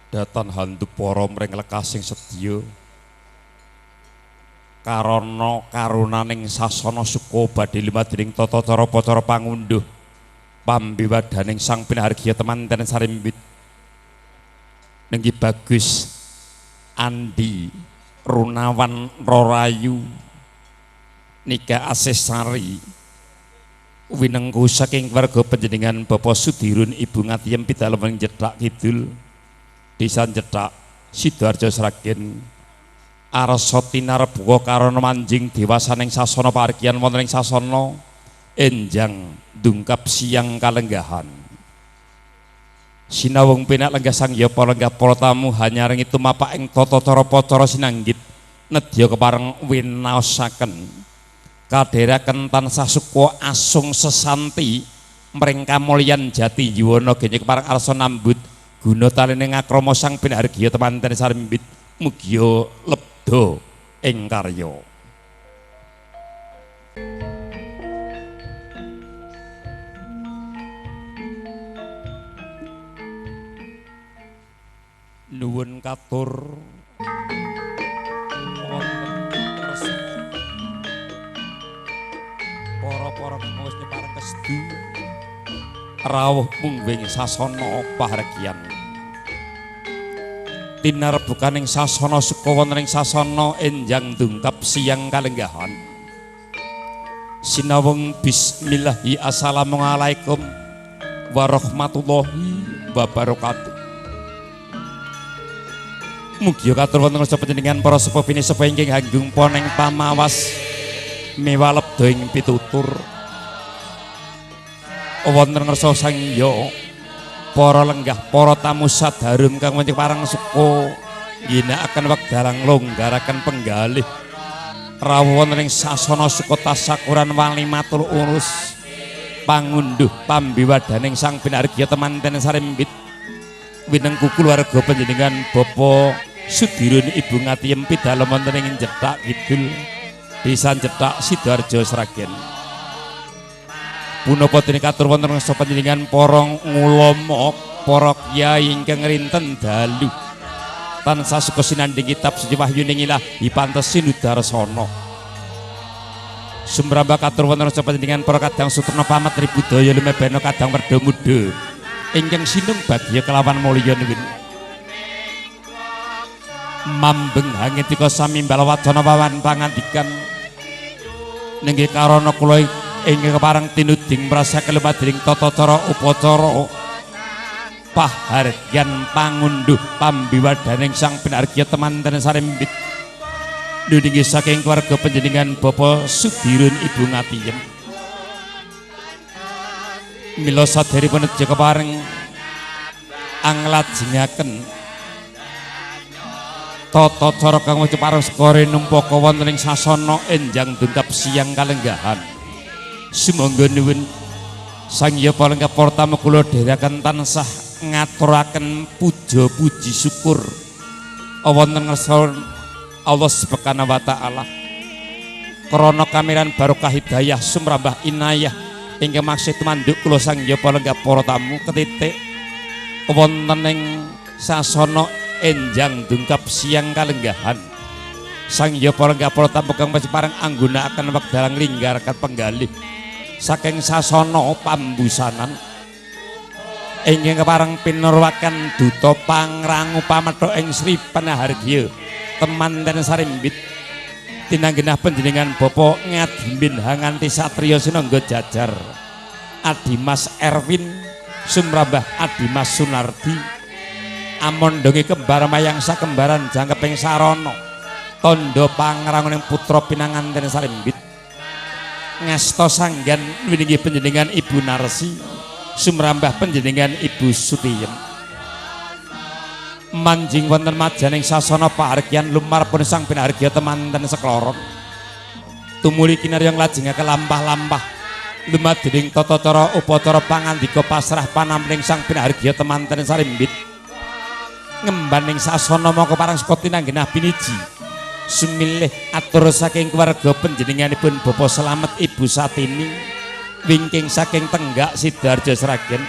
Datan handupara mring lekasing sedya karana karunaning sasana suka badhe lumadring tata cara upacara pangunduh pambiwadaning Sang Pinahargya temanten sarimbit nenggi Bagus Andi Runawan Rorayu Nika Asih Sari winengku saking keluarga panjenengan Bapak Sudirun Ibu Ngatiyem pidalem Jethak Kidul Desa Jethak Sidoarjo Sragen arsa tinarbuka karana manjing dewasaning sasana pahargyan wonten ing sasana enjang dungkap siang kalenggahan. Sinawung pinak lenggah sang yapa lenggah para tamu hanyarengi tumapak ing tata cara upacara sinanggit nedya kepareng winaosaken kadheraken tansah suka asung sesanti mring kamulyan jati yuwana genye kepareng arsa nambut guna taline ngakrama Sang Pinahargya temanten sarimbit mugia lebda ing karya. Nuwun katur para-para kang wis nyepareng kesedu rawuh mungguing sasana pahargyan. Tinarbukaning sasana suka wonten ing sasana enjang dungkap siang kalenggahan. Sinawung bismillahi assalamualaikum warahmatullahi wabarakatuh. Mugia katur wonten ngarsa panjenengan para sepuh pinisepuh ingkang hanggung poneng pamawas mewa lebda ing pitutur. Wonten ngarsa Sang Hyang para lenggah para tamu sadarung kang wonten parang suka ngginakaken wekdalang longgaraken penggalih rawuh wonten ing sasana suka tasakuran walimatul urus pangunduh pambiwadaning Sang Pinahargya temanten sarimbit winengku keluarga panjenengan Bapak Sudirun Ibu Ngatiyem pidalem wonten ing Jethak Kidul Desa Jethak Sidoarjo Sragen. Punapa dene katur wonten ngarsa panjenengan para ngulama, para kyai ingkang rinten dalu tansah suka sinandhing kitab suci wahyuning ilahi pantes sinudarsana. Sumrambah katur wonten ngarsa panjenengan para kadang sutrana pamat tribudaya lumebena kadang werda muda ingkang sinung bagya kelawan mulya nuwun. Mambeng hangetika samimbal wacana wawan pangandikan nenggih karana kula ingkang kepareng tinuding mrasaken lumadring tata cara upacara pahargyan pangunduh pambiwadaning Sang Pinahargya temanten sarimbit nuninggi saking keluarga panjenengan Bapak Sudirun Ibu Ngatiyem. Mila saderipun nedya kepareng anglajengaken tata cara kang wis pareng sekore numpaka wonten ing sasana enjang dungkap siang kalenggahan. Sumangga nuwun Sang Hyang palengkap para tamu kula dherekaken tansah ngaturaken puja puji syukur wonten ngarsa Allah Subhanahu wa taala krana kamiran barokah hidayah sumrambah inayah ingkang maksih tumanduk kula Sang Hyang palengkap para tamu ketitik wonten ing sasana enjang dungkap siang kalenggahan. Sang Hyang palengkap para tamu kang pareng anggunakaken wekdal nglinggarken penggalih saking sasana pambusanan ingkang kepareng pinurwaken duta pangrangu pametho ing Sri Panahargya temanten sarimbit tinanggenah panjenengan Bapak Ngadimin Hanganti Satriya Sinangga Jajar Adimas Erwin sumrambah Adimas Sunardi amondonge kembar mayang sakembaran jangkeping sarana tandha pangranguning putra pinanganten sarimbit ngasta sanggan wininggi panjenengan Ibu Narsi sumrambah panjenengan Ibu Sutiyem. Manjing wonten majaning sasana pahargyan lumarpun Sang Pinahargya temanten sekloron tumuli kinarya nglajengaken lampah-lampah lumadring tata cara upacara pangandika pasrah panampining Sang Pinahargya temanten sarimbit ngembaning sasana maka parang saka tinanggenah piniji sumilih atur saking keluarga panjenenganipun Bapak Slamet Ibu Satini wingking saking Tenggak Sidoarjo Sragen.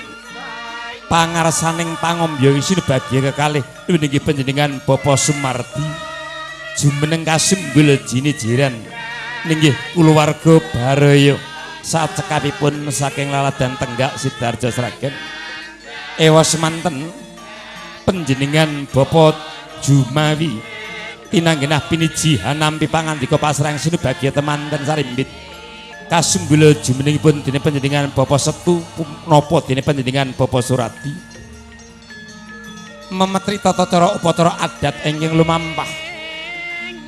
Pangarsaning pangombyong sinebagya kekalih inggih panjenengan Bapak Sumardi jumeneng kasimbul jini jiran ninggih kulawarga baraya sacekapipun saking Laladan Tenggak Sidoarjo Sragen. Ewa semanten panjenengan Bapak Jumawi tinanggenah piniji hanampi pangandika pasrang sinubagya temanten sarimbit kasumbula jumenengipun dene panjenengan Bapak Setu napa dene panjenengan Bapak Suradi memetri tata cara upacara adat ingkang lumampah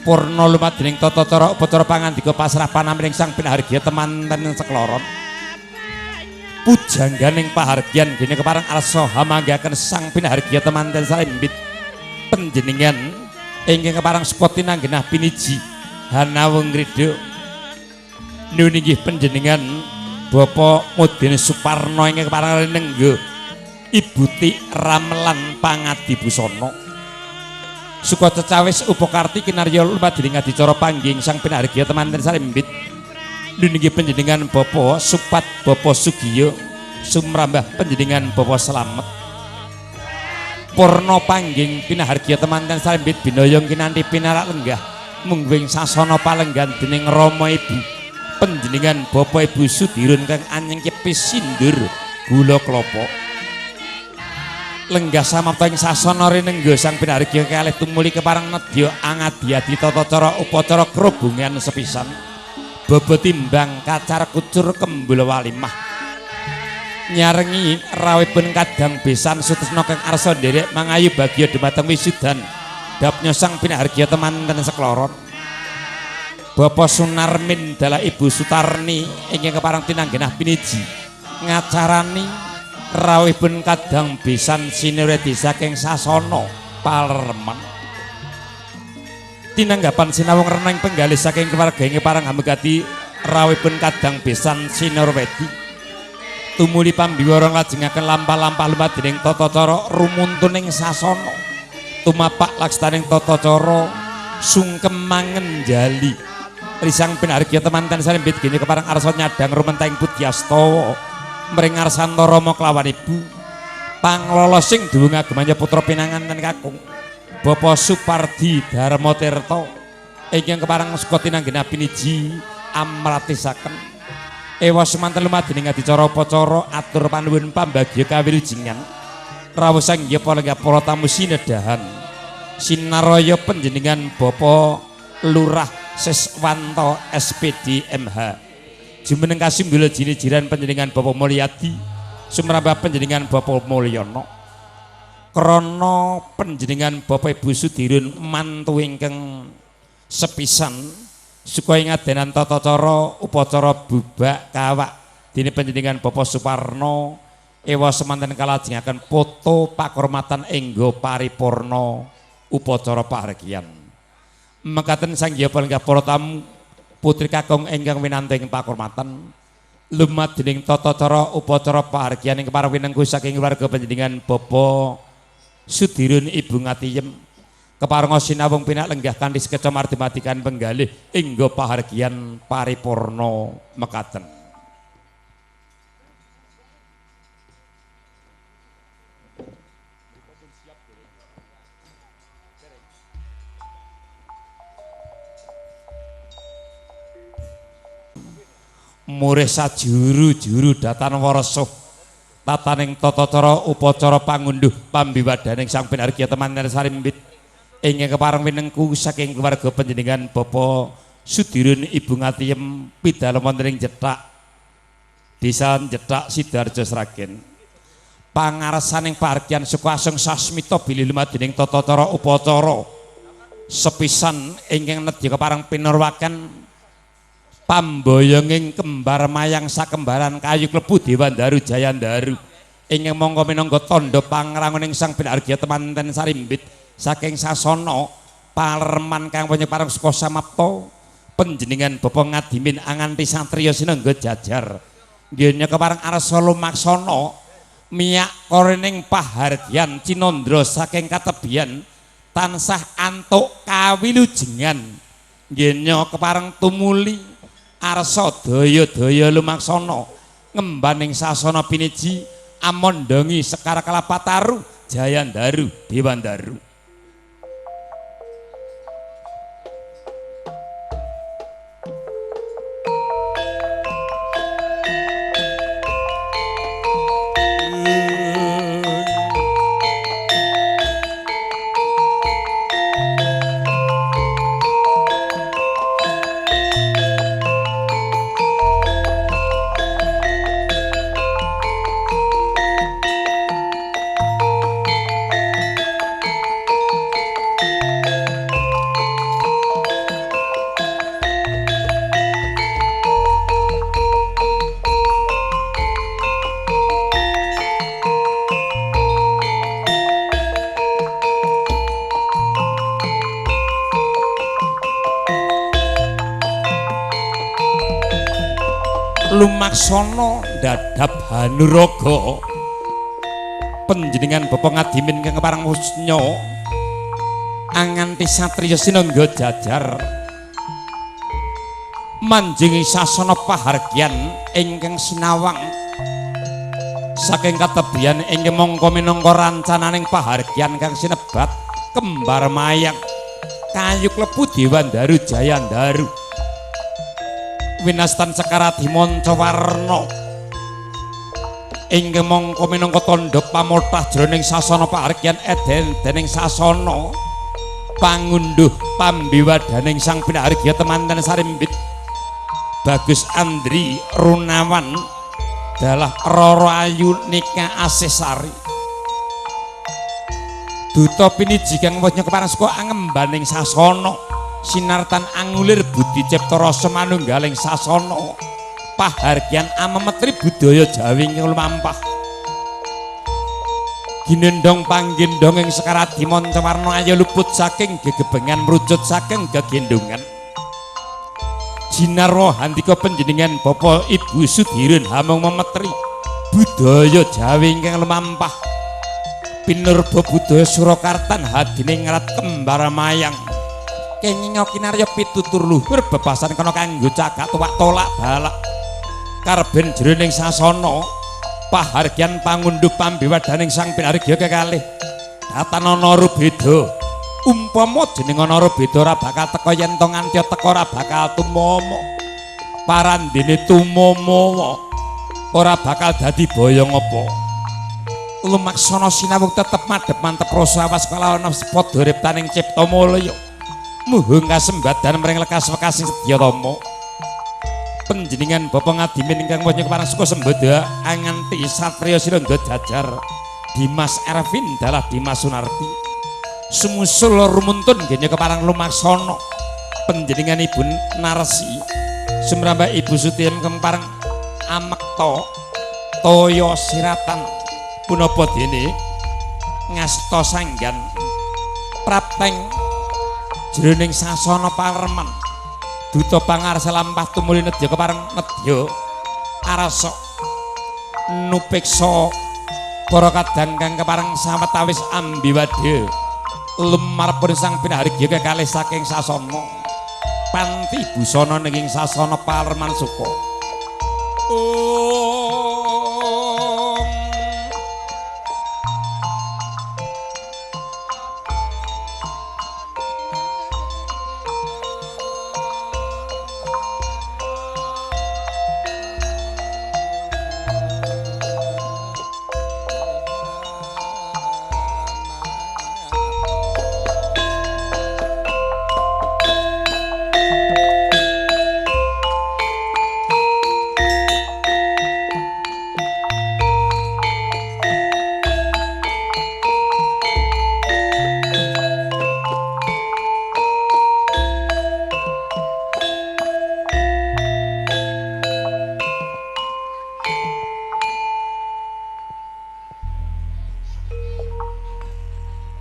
purna lumadening tata cara upacara pangandika pasrah panampining sang pinahargya temanten sekloron pujangganing pahargyan dene kepareng arsa hamanggaken sang pinahargya temanten sarimbit panjenengan ingkang kepareng suka tinanggenah piniji hanawung ridho nuwun inggih panjenengan Bapak Mudin Suparno ingkang kepareng rinengga Ibu Ti Ramelan Pangadi Busana suka cecawis upakarti kinarya lumadining adicara panggih sang pinahargya temanten sarimbit nuwun inggih panjenengan Bapak Supat Bapak Sugiyo sumrambah panjenengan Bapak Slamet purna panggih pinahargya temanten sarimbit binayong kinanti pinarak lenggah mungguing sasana palenggan dening Rama Ibu panjenengan Bapak Ibu Sudirun kang anyengkepi sindur gula klapa lenggah samapta ing sasana rinengga sang pinahargya kalih tumuli kepareng nedya angadi-adi tata cara upacara krubungan sepisan baba timbang kacar kucur kembul walimah nyarengi rawuhipun kadang besan sutresna kang arsa nderek mangayu bagya dumateng wisudan dapnya sang pinahargya temanten sekloron Bapak Sunarmin dalah Ibu Sutarni ingkang kepareng tinanggenah piniji ngacarani rawuhipun kadang besan sinuredi saking sasana palerman tinanggapan sinawung renang penggalih saking keluarga ingkang pareng hamegati rawuhipun kadang besan sinurwedi tumuli pambiwara nglajengaken lampah-lampah lumadining tata cara rumuntuning sasana tumapak laksaning tata cara sungkem mangenjali risang pinahargya temanten sarimbit gene kepareng arsa nyadang rumenteng pudyastawa mring ngarsanta rama kelawan ibu panglolos sing duwung agemanya putra pinanganten kakung Bapak Supardi Dharma Tirta ingkang kepareng suka tinanggenah piniji amratisaken ewa semanten lumadining adicara upacara atur panuwun pambagya kawilujengan rawuh sang hyang palenggah para tamu sinedahan sinaraya panjenengan Bapak Lurah Siswanto SPD MH jumeneng kasimbula jini jiran panjenengan Bapak Mulyadi sumrambah panjenengan Bapak Mulyono krana panjenengan Bapak Ibu Sudirun mantu ingkang sepisan suka ngadenan tata cara upacara bubak kawak dene panjenengan Bapak Suparno ewa semanten kalajengaken foto pakurmatan enggo paripurna upacara pahargyan mekaten sang hyang palenggah para tamu putri kakung ingkang winantu ing pakurmatan lumadening tata cara upacara pahargyan ing kepareng winengku saking keluarga panjenengan Bapak Sudirun Ibu Ngatiyem keparenga sinawung pinak lenggah kanthi sekeca mardematikan penggalih inggo pahargyan paripurna mekaten. Murih sajuru-juru datan warasuh tataning tata cara upacara pangunduh pambiwadaning sang pinahargya temanten sarimbit ingkang kepareng winengku saking keluarga panjenengan Bapak Sudirun Ibu Ngatiyem pidalem wonten ing Jethak Desa Jethak Sidoarjo Sragen pangarsaning pahargyan suku asung sasmita bilih lumadining tata cara upacara sepisan ingkang nedya kepareng pinurwaken pamboyonging kembar mayang sakembaran kayu klebu Dewandaru Jayandaru ingkang mangka minangka tandha pangrangoning sang pinahargya temanten sarimbit saking sasana palerman kang panyepareng suka samapta panjenengan Bapak Ngadimin anganti satriya sinangga jajar nggih kepareng arsa lumaksana miyak korening pahargyan cinandra saking katebian tansah antuk kawilujengan nggih kepareng tumuli arsa daya-daya lumaksana ngembaning sasana piniji Amondongi Sekar Kalapataru Jayandaru Dewandaru. Lumaksana ndadhap hanuraga panjenengan Bapak Ngadimin kang kepareng musnya anganti satriya sinangga jajar manjing sasana pahargyan ingkang sinawang saking katebian ingkang mangka minangka rancananing pahargyan kang sinebat kembar mayang kayu klebu Dewandaru Jayandaru winastan Sekaradi Manca Warna ingkang mangka minangka tandha pamotah jroning sasana pahargyan eden dening sasana pangunduh pambiwadaning sang pinahargya temanten sarimbit Bagus Andri Runawan dalah Roro Ayu Nika Asesari duta piniji kang wosnya kepareng suka angembaning sasana sinartan angulir budi cipta rasa manunggaling sasana pahargyan amemetri budaya Jawi ingkang lumampah ginendhong panggendhong ing Sekaradi Manca Warna ayo luput saking gegebengan mrucut saking gegendhongan jinarwa handika panjenengan Bapak Ibu Sudirun hamung memetri budaya Jawi ingkang lumampah pinurba budaya Surakartan hadiningrat kembar mayang kenging kinarya pitutur luhur bebasan kana kanggo cagak tuwak tolak balak karben jroning sasana pahargyan pangunduh pambiwadaning sang pinahargya kekalih datanana rubeda umpama jeneng ana rubeda ora bakal teka yen to nganti teka ora bakal tumama parandene tumama ora bakal dadi boyong apa lumaksana sinawung tetep madhep mantep rasa awas kalawan padha riptaning cipta mulya muhung kasembadan mring lekas wekasing sedya tama panjenengan Bapak Ngadimin ingkang wonten kepareng suka sembada anganti satriya sinangga jajar Dimas Ervin dalah Dimas Sunardi sumusul rumuntun genya kepareng lumaksana panjenengan Ibu Narsi sumrambah Ibu Sutiem kepareng amekta toya siratan punapa dene ngasta sanggan prapteng jroning sasana paremen duta pangarsa lampah tumuli nedya kepareng nedya arasa nupiksa para kadang kang kepareng sawetawis ambiwadya lumarpun sang pinahargya kekalih saking sasana panti busana ning sasana pareman suka.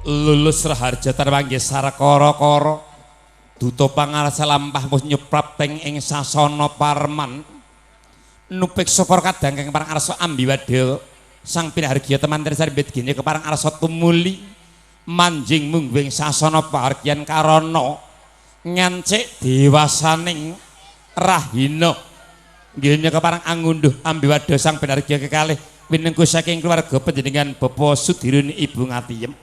Lulus raharja tarwanggih sarakara-kara duta pangarsa lampah wis nyeprapteng ing sasana parman nupiksa para kadang kang parang arsa ambiwadya sang pinahargya temanten sarbit gene keparang arsa tumuli manjing mungguing sasana pahargyan karana ngancik dewasaning rahina nggih keparang angunduh ambiwadya sang pinahargya kekalih Winengku saking keluarga panjenengan Bapak Sudirun Ibu Ngatiyem.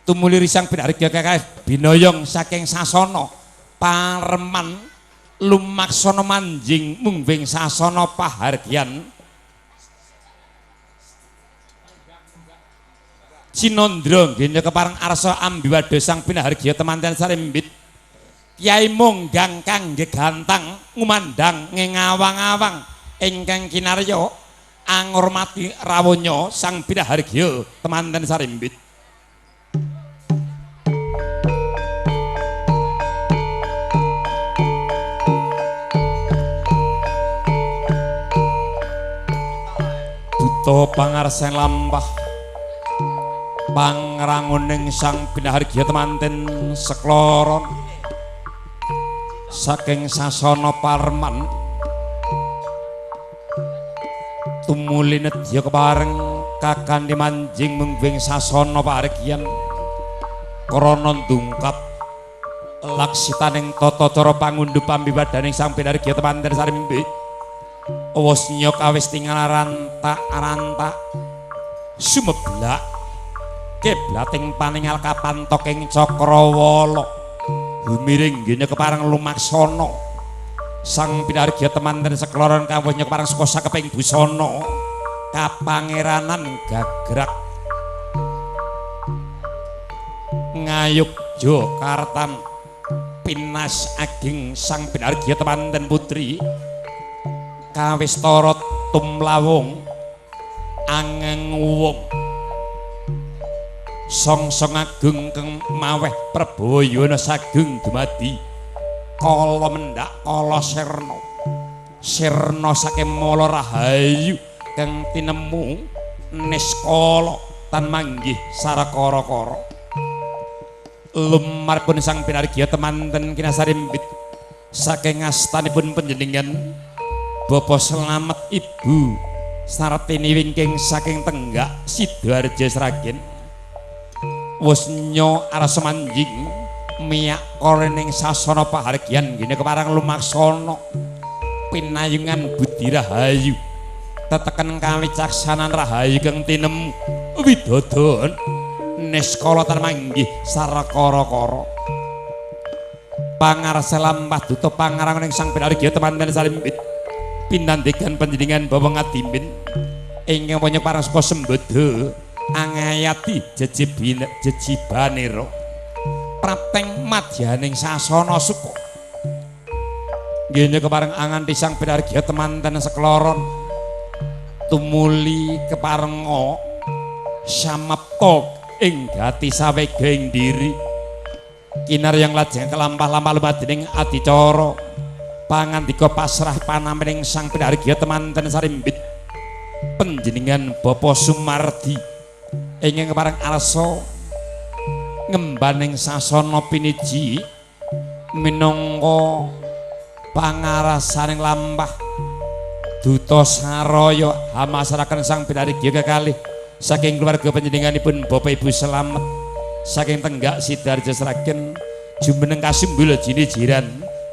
Tumuli risang pinarga kakah binoyong saking sasana pareman lumaksana manjing mungwing sasana pahargyan Cinandra nggene kepareng arsa ambiwada sang pinahargya temanten sarimbit Kyai Monggang kang gegantang ngumandang ngawang-awang ingkang kinarya angurmati rawuhnya sang pinahargya temanten sarimbit. Duta pangarsa lampah pangranguning sang pinahargya temanten sekloron saking sasana parman tumuli nedya kepareng kakandi manjing mungguing sasana pahargyan krana ndungkap laksitaning tata cara pangundhup pambiwadaning sang pinahargya temanten sarimbit. Wasnya kawis tingal rantak-rantak sumeblak kiblating paningal kapantoking cakrawala humiring nggene kepareng lumaksana sang pinahargya temanten sekloron kawuhnya kepareng saka sakeping busana kapangeranan gagrak ngayogya kartan pinas ageng sang pinahargya temanten putri kawistara tumlawung angeng wung songsong agung kang maweh Prabayana sagung dumadi kala mendhak kala sirna sirna saking mala rahayu kang tinemu niskala tan manggih sarakara-kara lumarpun sang pinargya temanten kinasarimbit saking astanipun panjenengan Bapak Slamet Ibu Sartini wingking saking Tenggak Sidoarjo Sragen wusnya arsa manjing miyak korening sasana pahargyan nggene kepareng lumaksana pinayungan budi rahayu teteken kawicaksanan rahayu kang tinemu widodon niskala tan manggih sarakara-kara pangarsa lampah duta pangaranguning sang pinargya temanten sarimbit pinandikan panjenengan Bapak Ngadimin ingkang punya parang saka sembada angayati jejibanira prapteng madyaning sasana suka nggene kepareng anganti sang pinargya temanten sekloron tumuli keparenga samapta ing gati sawega ing diri kinaryang lajeng kelampah-lampah lumadining adicara pangandika pasrah panamening sang pinargya temanten sarimbit panjenengan Bapak Sumardi ingkang kepareng arsa ngembaning sasana piniji minangka pangarasaning lampah duta saraya hamasaraken sang pinargya kekalih saking keluarga panjenenganipun Bapak Ibu Slamet saking Tenggak Sidoarjo Sragen jumeneng kasimbul jini jiran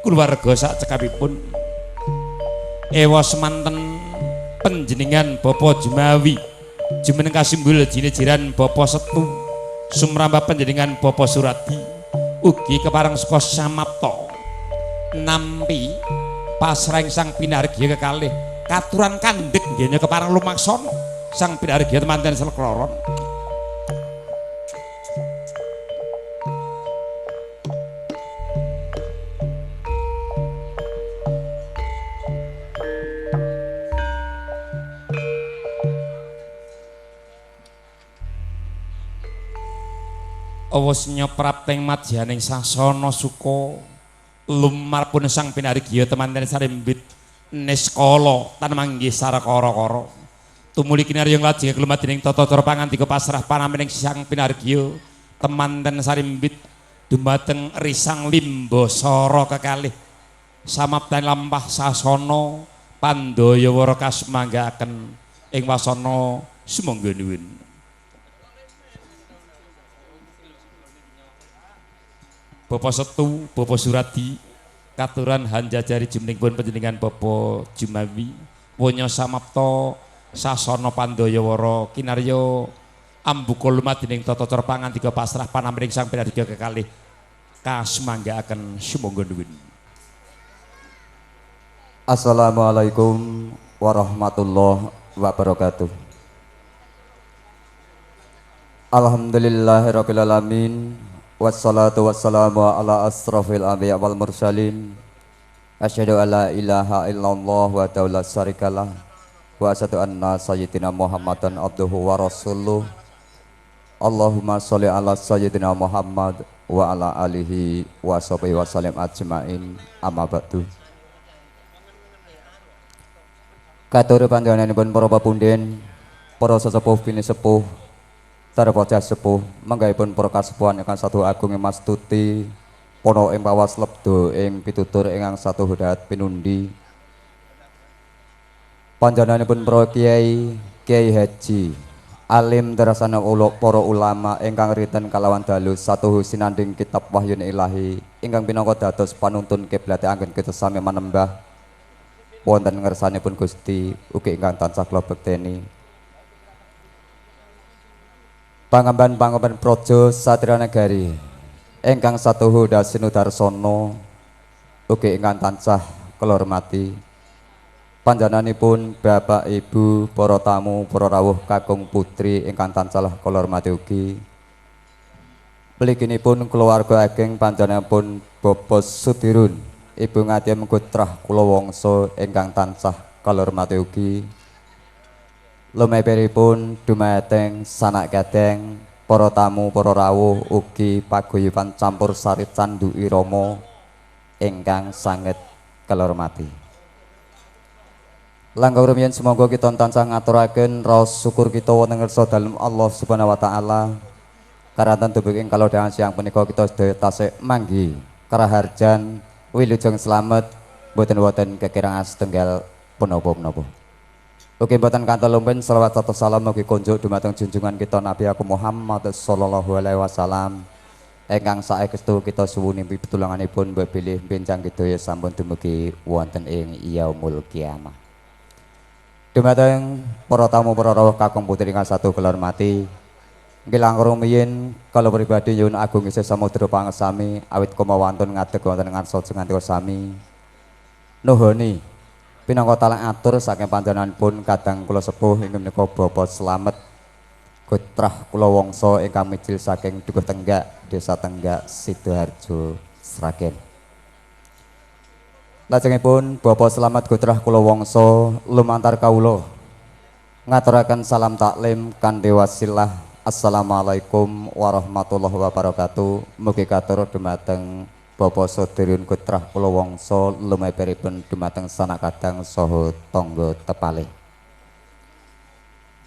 keluarga sak cekapipun ewa semanten panjenengan Bapak Jumawi jumeneng kasimbul jini jiran Bapak Setu sumrambah panjenengan Bapak Suradi ugi kepareng saka samapta nampi pasrahing sang pinargya kekalih katuran kandhek nggene kepareng lumaksana sang pinargya temanten sekloron. Awasnya prapteng madyaning sasana suka lumarpun sang pinargya temanten sarimbit niskala tan manggih sarakara-kara tumuli kinarya lajeng lumadining tata cara pangandika pasrah panamening sang pinargya temanten sarimbit dumateng risang limbasara kekalih samaptan lampah sasana pandaya wara kasmanggaaken ing wasana sumangga nuwun. Bapak Setu, Bapak Suradi, katuran hanjajari jumningipun panjenengan Bapak Jumawi, wonya samapta Sasana Pandayawara kinarya ambuka lumadining tata cara pangandika pasrah panampining Sang Pinaditya kekalih kasumanggaaken sumangga nuwun. Assalamualaikum warahmatullahi wabarakatuh. Alhamdulillahirabbil alamin wassalatu wassalamu ala asrafil anbiya wal mursalin. Asyhadu an la ilaha illallah wa la syarikalah wa asyhadu anna sayyidina Muhammadan abduhu wa rasuluh. Allahumma sholli ala sayyidina Muhammad wa ala alihi wa sahbihi wa sallim ajmain, amma ba'du. Katur panjenenganipun para pepunden, para sesepuh pinisepuh, sarwa sepuh, manggahipun para kasepuhan ingkang satu agung Mas Tuti, pono ing pawas lebda ing pitutur ingkang satu hudat pinundi. Panjenenganipun para kiai, kiai haji, alim terasana uluk para ulama ingkang riten kalawan dalu satuhu sinanding kitab wahyun ilahi ingkang pinangka dados panuntun kiblate anggen kita sami manembah wonten ngersanipun Gusti ugi ingkang tansah kula bekteni. Pangemban-pangemban praja satria negari ingkang satuhu dasinudarsana ugi ingkang tansah kula hormati. Panjenenganipun Bapak Ibu para tamu para rawuh kakung putri ingkang tansah kula hormati ugi. Mliginipun keluarga ageng panjenenganipun Bapak Sudirun, Ibu Ngatiyem Gotrah Kulawangsa ingkang tansah kula hormati ugi. Lumeperipun dumateng sanak kadeng para tamu para rawuh ugi paguyuban campur sari candu irama ingkang sanget kula hormati. Langkung rumiyin semoga kita tansah ngaturaken raos syukur kita wonten ngarsa dalem Allah Subhanahu wa taala. Karanten dumugi ing kalodhangan siang punika kita sedaya tasik manggi karaharjan wilujeng slamet mboten wonten kekirangan setunggal punapa-punapa. Ugi mboten kantos lumpen selawat serta salam ugi konjuk dumateng junjungan kita Nabi Agung Muhammad sallallahu alaihi wasallam ingkang saestu kita suwuni pitulunganipun mbok bilih benjang sedaya sampun dumugi wonten ing yaumul kiamah. Dumateng para tamu para rawuh kakung putri ingkang satu kula hormati. Nggih langkung rumiyin kula pribadi nyuwun agung isih samudra pangesami awit koma wantun ngadeg wonten ngarsa jenengan sami. Nuhoni pinangka talang atur saking panjenenganipun kadang kula sepuh inggih menika Bapak Slamet Gotrah Kulawangsa ingkang mijil saking Dukuh Tenggak, Desa Tenggak, Sidoarjo, Sragen. Lajengipun Bapak Slamet Gotrah Kulawangsa lumantar kawula ngaturaken salam taklim kanthi wasilah assalamualaikum warahmatullahi wabarakatuh. Mugi katur dumateng Bapak Sodirun Gotrah Kulawangsa lumeperipun dumateng sanak kadang saha tangga tepalih.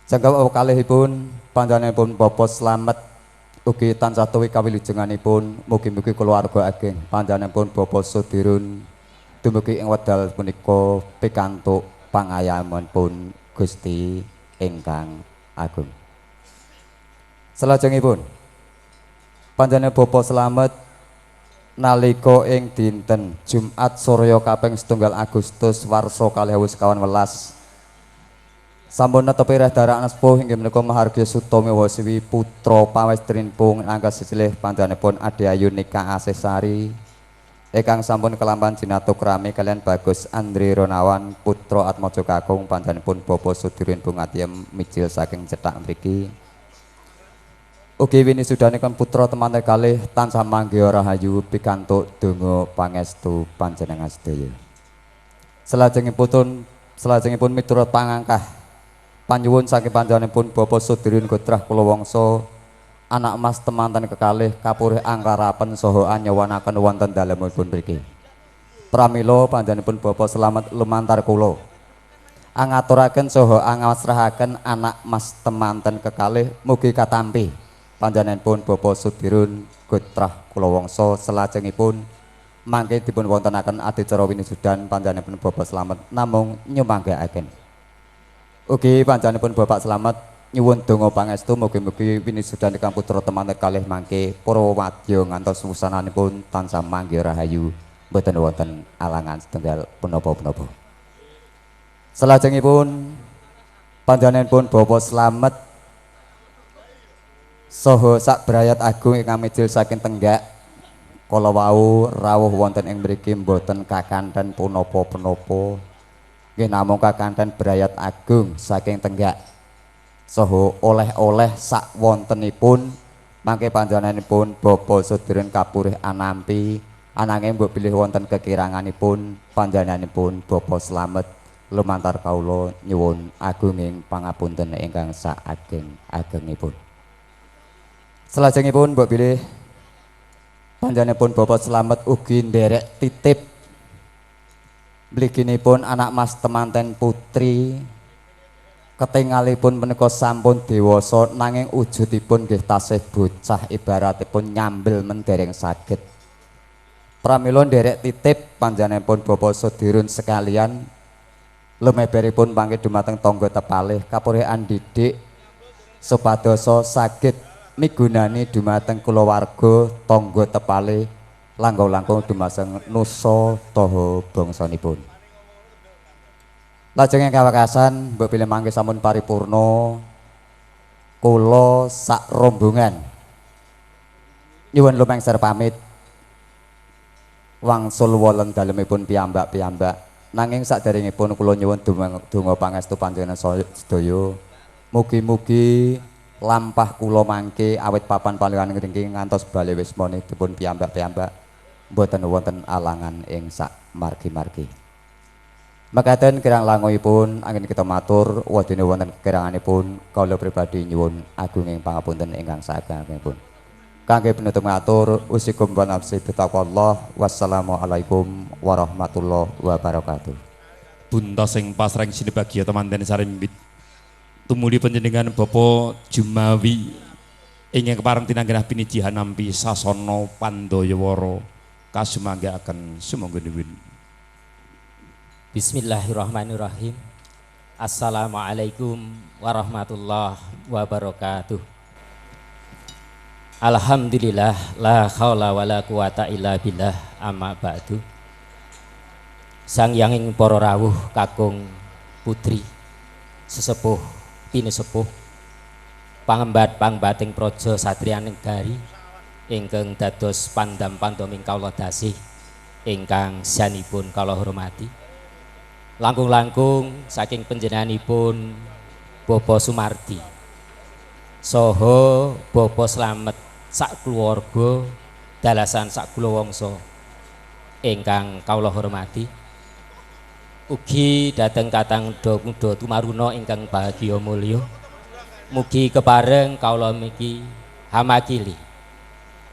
Jangkep kalihipun panjenenganipun Bapak Slamet ugi tansah tuwi kawilujenganipun mugi-mugi keluarga ageng panjenenganipun Bapak Sodirun dumugi ing wekdal punika pikantuk pangayomanipun Gusti ingkang agung. Salajengipun panjenengan Bapak Slamet nalika ing dinten Jumat surya kaping 1 Agustus warsa 2018 sampun netepi reh darak sepuh inggih menika Mahargya Suta Miwa Siwi putra pawestrinipun angka sesilih panjenenganipun Ade Ayu Nika Asih ingkang sampun kelampan jinatuk rami kalian Bagus Andri Ronawan putra Atmaja kakung panjenenganipun Bapak Sudirin Bungatiem mijil saking cethak mriki. Ugi winisudanipun putra temanten kalih tansah manggih rahayu pikantuk donga pangestu panjenengan sedaya. Salajengipun miturut pangangkah panyuwun saking panjenenganipun Bapak Sudirin Gotrah Kulawangsa anak mas temanten kekalih kapurih angkarapen saha anyawanaken wonten dalemipun mriki. Pramila panjenenganipun Bapak Slamet lumantar kula angaturaken saha angasrahaken anak mas temanten kekalih mugi katampi panjenenganipun Bapak Sudirun Gotrah Kulawangsa. Salajengipun mangke dipun wontenaken adicara winisudan panjenenganipun Bapak Slamet namung nyumanggaaken. Ugi panjenenganipun Bapak Slamet nyuwun donga pangestu mugi-mugi winisudan ingkang putra temanten kalih mangke para wadya ngantos wusananipun tansah manggih rahayu mboten wonten alangan setunggal punapa-punapa. Salajengipun Panjenenganipun Bapak Slamet saha sak brayat agung ingkang mijil saking Tenggak kala wau rawuh wonten ing mriki mboten kakanten punapa-punapa, nggih namung kakanten brayat agung saking Tenggak saha oleh-oleh sak wontenipun. Mangke panjenenganipun Bapak Sudirun kapurih anampi, ananging mbok bilih wonten kekiranganipun panjenenganipun Bapak Slamet lumantar kawula nyuwun agunging pangapunten ingkang saageng-agengipun. Salajengipun mbok bilih panjenenganipun Bapak Slamet ugi nderek titip mliginipun anak mas temanten putri, ketingalipun menika sampun dewasa nanging wujudipun nggih tasih bocah, ibaratipun nyambel mendereng saged. Pramila nderek titip panjenenganipun Bapak Sudirun sekalian lumeberipun mangke dumateng tangga tepalih kapurih andidik supadosa saged migunani dumateng kulawarga tangga tepalih langkung-langkung dumateng nusa taha bangsanipun. Lajeng ingkang wekasan mbok bilih mangke sampun paripurna, kula sak rombongan nyuwun lumengser pamit wangsul wonten dalemipun piyambak-piyambak. Nanging saderengipun kula nyuwun donga pangestu panjenengan sedaya. Mugi-mugi lampah kula mangke awit papan palihan ngriki ngantos bali wismane dipun piyambak-piyambak mboten wonten alangan ing sak margi-margi. Mekaten kirang langkungipun anggen kita matur, wadene wonten kekiranganipun kawula pribadi nyuwun agunging pangapunten ingkang saageng-agengipun. Kangge penutup ngatur usikum wa nafsi bitaqwallah. Wassalamualaikum warahmatullahi wabarakatuh. Bunta sing pasreng sinebagya temanten sarimbit tumuli panjenengan Bapak Jumawi ingkang kepareng tinanggenah pinijihan nampi sasana pandayawara kasumanggaaken sumangga nuwun. Bismillahirrahmanirrahim. Assalamualaikum warahmatullahi wabarakatuh. Alhamdulillah la haula wala quwata illa billah amma ba'du. Sang yanging para rawuh kakung putri sesepuh pinesepuh pangembat pangbating praja satriyaning gari ingkang dados pandam-pandoming kawula dasih ingkang sanipun kawula hormati. Langkung-langkung saking panjenenganipun Bapak Sumardi saha Bapak Slamet sak keluarga dalasan sak kulawangsa ingkang kawula hormati. Ugi dhateng katang kuda tumaruna ingkang bahagia mulya. Mugi kepareng kawula miki hamakili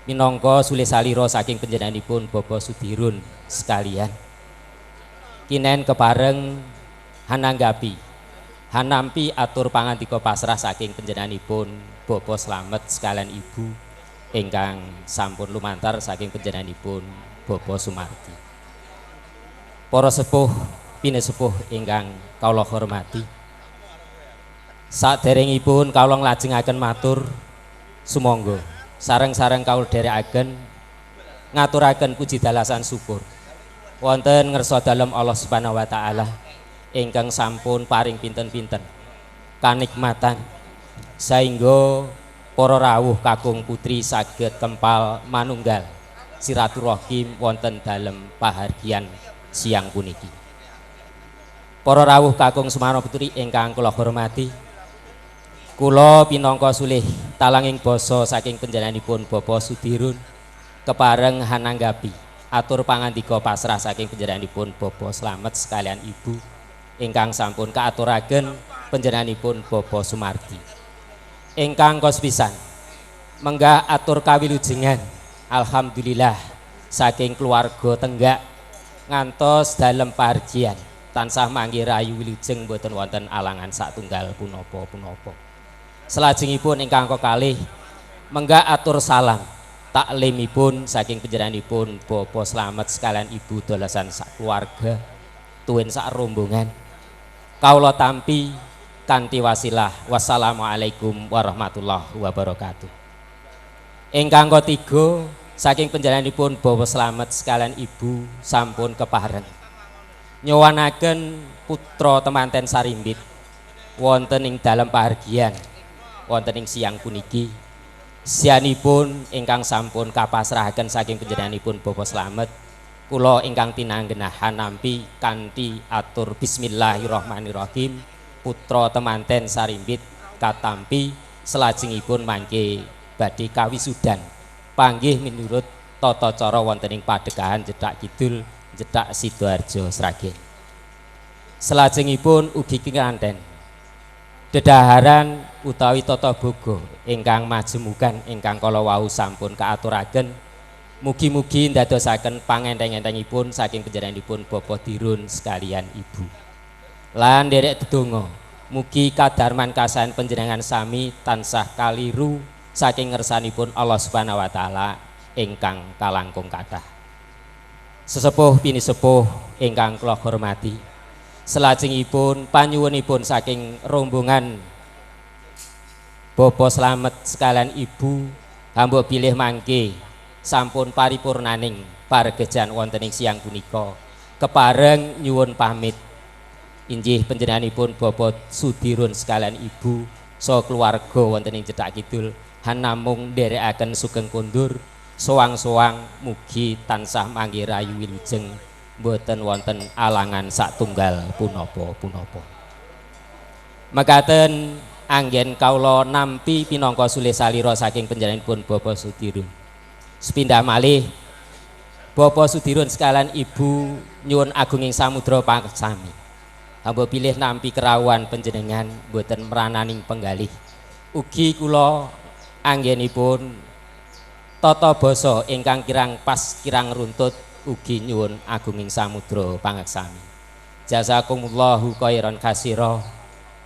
minangka sule salira saking panjenenganipun Bapak Sudirun sekalian. Kinen kepareng hananggapi hanampi atur pangandika pasrah saking panjenenganipun Bapak Slamet sekalian ibu ingkang sampun lumantar saking panjenenganipun Bapak Sumardi. Para sepuh pinesepuh ingkang kawula hormati, saderengipun kawula nglajengaken matur sumangga sareng-sareng kawula dherekaken ngaturaken puji dalasan syukur wonten ngersa dalem Allah Subhanahu wa taala ingkang sampun paring pinten-pinten kanikmatan saengga para rawuh kakung putri saged kempal manunggal silaturahim wonten dalem pahargyan siang puniki. Para rawuh kakung Sumarno putri ingkang kula hormati, kula pinangka sulih talanging basa saking panjenenganipun Bapak Sudirun kepareng hananggapi atur pangandika pasrah saking panjenenganipun Bapak Slamet sekalian ibu ingkang sampun kaaturaken panjenenganipun Bapak Sumardi. Ingkang kos pisan menggah atur kawilujengan alhamdulillah saking keluarga Tenggak ngantos dalem parjian tansah manggi rayu wilujeng boten wonten alangan satunggal punapa-punapa. Salajengipun ingkang kekalih menggah atur salam taklimipun saking panjenenganipun Bapak Slamet sekalian ibu dolasan sak keluarga tuwin sak rombongan. Kawula tampi kanthi wasilah wassalamualaikum warahmatullahi wabarakatuh. Ingkang ketiga saking panjenenganipun Bapak Slamet sekalian ibu sampun kepareng nyuwunaken putra temanten sarimbit wonten ing dalem pahargyan wonten ing siang puniki. Sianipun ingkang sampun kapasrahaken saking panjenenganipun Bapak Slamet, kula ingkang tinanggenahan nampi kanthi atur bismillahirrahmanirrahim, putra temanten sarimbit katampi selajengipun mangke badhe kawisudan panggih minurut tata cara wonten ing padekahan Jedak Kidul Jedak Sidoarjo Sragen. Selajengipun ugi kinanten dedaharan utawi tata boga ingkang majemukan ingkang kala wau sampun kaaturaken, mugi-mugi ndadosaken pangenteng-entengipun saking panjenenganipun Bapak Dirun sekalian Ibu. Lan nderek dedonga mugi kadarman kasahan panjenengan sami tansah kaliru saking ngersanipun Allah Subhanahu wa taala ingkang kalangkung kathah. Sesepuh pinisepuh ingkang kula hormati, selajengipun panyuwunipun saking rombongan Bapak Slamet sekalian Ibu hamba bilih mangke sampun paripurnaning paregejan wonten ing siang punika. Kepareng nyuwun pamit injih panjenenganipun Bapak Sudirun sekalian Ibu saha keluarga wonten ing Jedak Kidul hanamung nderekaken sugeng kondur soang-soang mugi tansah manggi rayu wilujeng mboten wonten alangan satunggal punapa-punapa. Mekaten anggen kawula nampi pinangka sulih salira saking panjenenganipun Bapak Sudirun. Sepindah malih Bapak Sudirun sekalian Ibu nyuwun agunging samudra pangaksami. Hamba pilih nampi kerawuhan panjenengan mboten merananing penggalih. Ugi kula anggenipun tata basa ingkang kirang pas kirang runtut ugi nyuwun agunging samudra pangaksami. Jazakumullahu khairan katsira.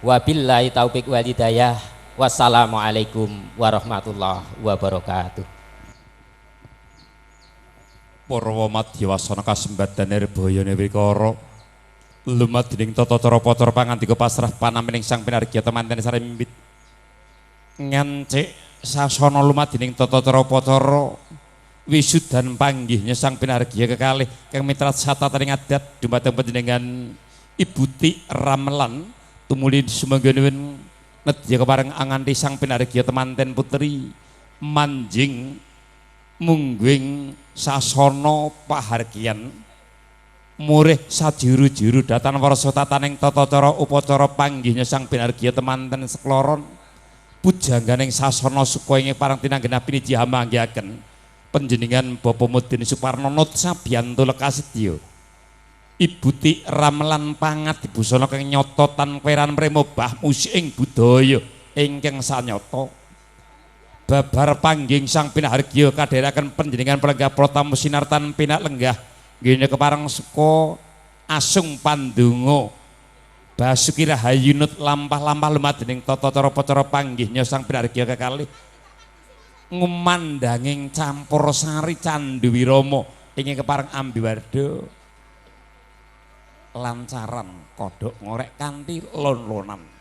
Wabillahi taufik wal hidayah. Wassalamualaikum warahmatullahi wabarakatuh. Purwa madya wasana kasembadan nirbayane wikara lumadining tata cara pacara pangandika pasrah panamining sang pinargya temanten sarimbit ngancik sasana lumadining tata cara pacara wisudan panggihnya sang pinargya kekalih kang mitrat satataning adat dumateng panjenengan Ibu Tik Ramelan tumuli sumangga nuwun nedya kepareng anganti sang pinargya temanten putri manjing mungguing sasana pahargyan murih sajuru-juru datan warsa tataning tata cara upacara panggihnya sang pinargya temanten sekloron pujangganing sasana suka ing parang tinanggenah piniji hamanggihaken panjenengan Bapak Mudin Suparno Nut Sabiyanto Lekasidya Ibu Tik Ramelan pangat dibusana kang nyata tan kweran mremobah musik ing budaya ingkang sanyata babar pangging sang pinahargya kadheraken panjenengan pelenggah protama sinartan pinak lenggah nggih kepareng suka asung pandonga Basuki Rahayu nut lampah-lampah lumadening tata cara pacara panggihnya sang pinargya kekalih ngumandanging campur sari candu wirama ing kepareng ambiwarda lancaran kodhok ngorek kanthi lon-lonan.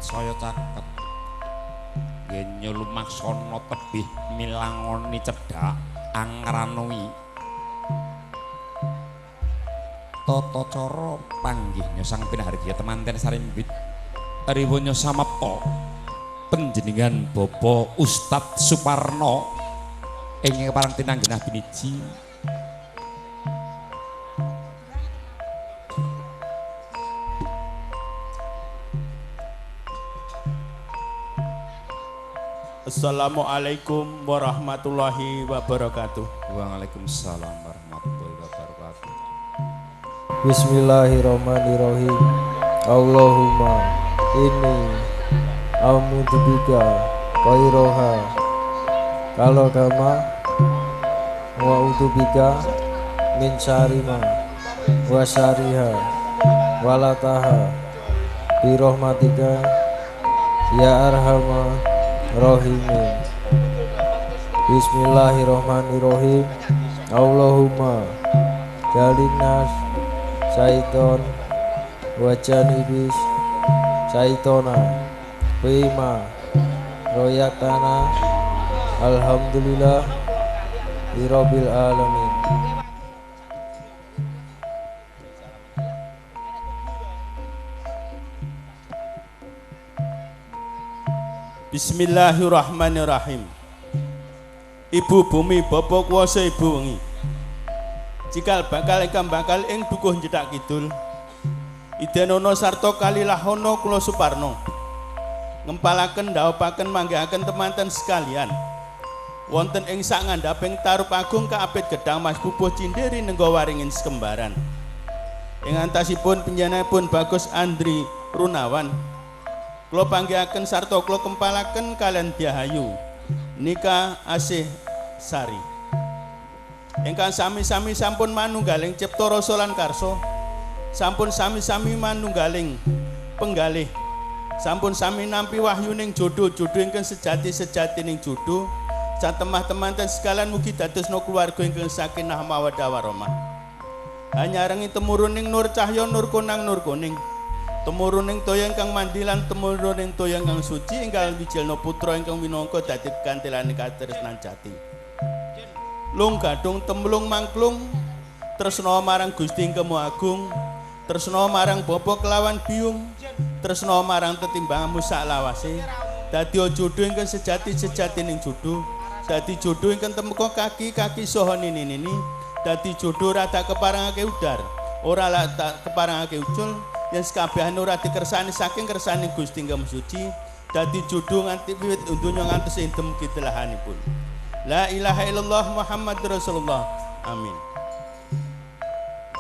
Saya caket genyo lumaksana tebih milangoni cedhak angranui tata cara panggihnya sang pinahargya temanten sarimbit riwonya samapta panjenengan Bapak Ustadz Suparno ing kepareng tinanggenah piniji. Assalamualaikum warahmatullahi wabarakatuh. Waalaikumsalam warahmatullahi wabarakatuh. Bismillahirrahmanirrahim. Allahumma inni a'udzubika khairoha kalau kama wa a'udzubika min syarima wa syariha walataha bi rahmatika ya arhamar Rahimin. Bismillahirrahmanirrahim. Allahumma jalinas syaiton wa janibis syaitona bima royatana. Alhamdulillah birabbil alamin. Bismillahirrahmanirrahim. Ibu bumi bapa kuwasa ibu wengi. Cikal bakal ingkang bakal ing dukuh Njedak Kidul. Idenono sarta kalilahono kula Suparno. Ngempalaken dhawuhaken manggihaken temanten sekalian. Wonten ing sak ngandhaping tarup agung kaapit gedang Mas Bubuh Cindiri nenggo waringin sekembaran. Ing antasipun panjenenganipun Bagus Andri Runawan. Kula panggihaken sarta kula kempalaken kalian Diahayu Nika Asih Sari. Ingkang sami-sami sampun manunggaling cipta rasa lan karsa, sampun sami-sami manunggaling penggalih, sampun sami nampi wahyuning jodoh-jodoh ingkang sejati-sejatining jodoh. Satemah temanten sekalian mugi dadosna keluarga ingkang sakinah mawaddah warahmah. Hanyarengi temuruning nur cahya nur konang nur kuning. Temuruning toya ingkang mandi lan temuruning toya ingkang suci ingkang wijilna putra ingkang minangka dadi kantilane katresnan jati. Lung gadung temlung mangklung tresna marang Gusti ingkang Maha Agung, tresna marang bapa kelawan biyung, tresna marang tetimbanganmu saklawase. Dadi jodoh ingkang sejati-sejatining jodoh, dadi jodoh ingkang temeka kaki-kaki saha nini-nini, dadi jodoh rada keparengake udar, ora keparengake ucul. Yen sekabehane ora dikersani saking kersane Gusti ingkang suci, dadi jodoh nganti wiwit donya ngantos ing dumugi telahanipun. La ilaha illallah Muhammadur Rasulullah. Amin.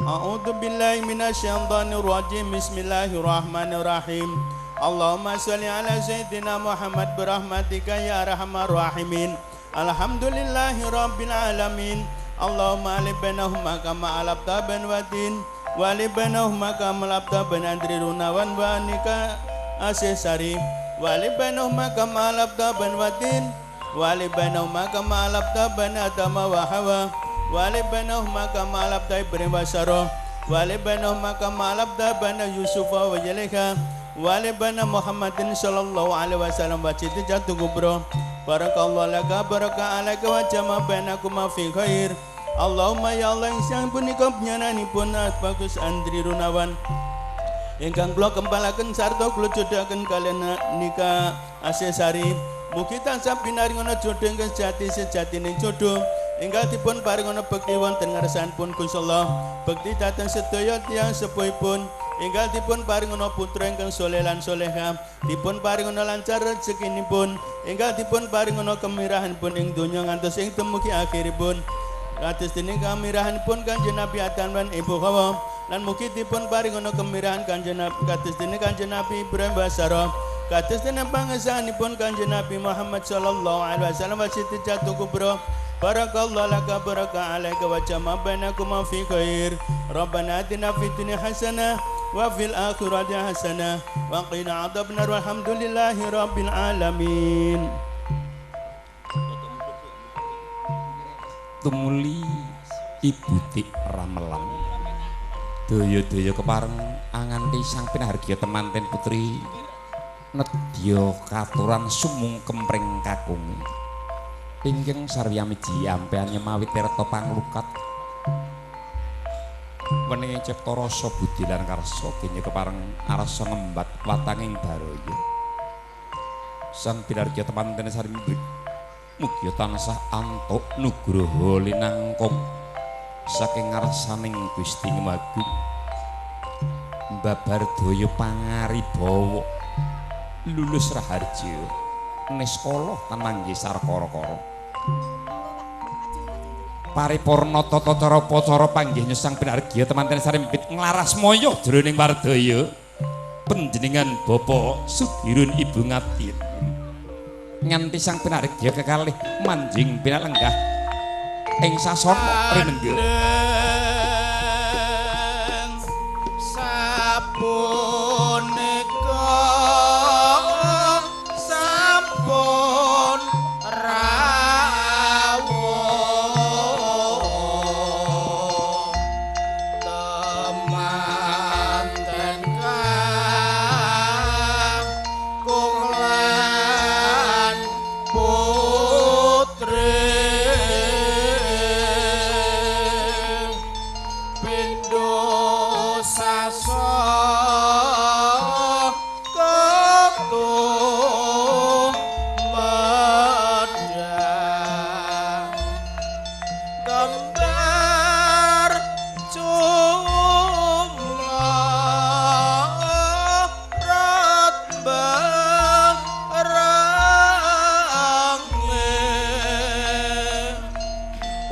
A'udzu billahi minasyaitonir rajim. Bismillahirrahmanirrahim. Allahumma sholli ala sayyidina Muhammad birahmatika ya arhamar rahimin. Alhamdulillahi rabbil alamin. Allahumma alif bainahuma kama alafta bain wadin. Wali bainahuma kama alafta bain Andri Runawan wa Nika Asih Sari. Wali bainahuma kama alafta bain wadin. Wali bainahuma kama alafta bain Adam wa Hawa. Wali bainahuma kama alafta Ibrahim wa Sarah. Wali bainahuma kama alafta bain Yusuf wa Zulaikha. Wali baina Muhammadin sallallahu alaihi wasallam wa Siti Jatuh Kubro. Barakallahu laka baraka alaika wa jama bainakuma fi khair. Allahumma ya Allah ingkang punika panjenenganipun Bagus Andri Runawan ingkang kula kempalaken sarta kula jodohaken kaliyan Nika Asih Sari. Mugi tansah pinaringono jodoh ingkang sejati sejatining jodoh ingkang dipun paringono bekti wonten ngarsanipun Gusti Allah, bekti dhateng sedaya tiyang sepuhipun ingkang dipun paringono putra ingkang soleh lan soleha, dipun paringono lancar rezekinipun, ingkang dipun paringono kemirahanipun ing donya ngantos ing dumugi akhiripun. Kados dening kamirahanipun Kanjeng Nabi Adam lan Ibu Hawa, lan mugi dipun paringono kemirahan Kanjeng Nabi kados dening Kanjeng Nabi Ibrahim wa Sarah, kados dening pangesanipun Kanjeng Nabi Muhammad sallallahu alaihi wasallam wa Siti Jatuh Kubro. Barakallahu laka baraka alaika wa jama bainakuma fi khair. Rabbana atina fid dunya hasanah wa fil akhirati hasanah wa qina adzabannar. Walhamdulillahi rabbil alamin. Tumuli Ibu Tik Ramelan daya-daya kepareng anganti sang pinahargya temanten putri nedya katuran sumungkem pring kakunge ingkang sarwiyamiji ampean nyemawi tirta panglukat weninge cipta rasa budi lan karsa kenya kepareng arsa ngembat watanging baraya. Sang pinargya temanten sarwi mugi tansah antuk nugroho linangkung saking ngarsaning Gusti Agung babar daya pangaribawa lulus raharja niskala tan manggih sarkara-kara paripurna tata cara upacara panggih nyesang pinargya temanten sarimpit nglaras moyo jroning wardaya panjenengan Bapak Sudirun Ibu Ngatin nganti sang pinargya kekalih manjing pinalenggah ing sasana rinengga. Sapunika sampun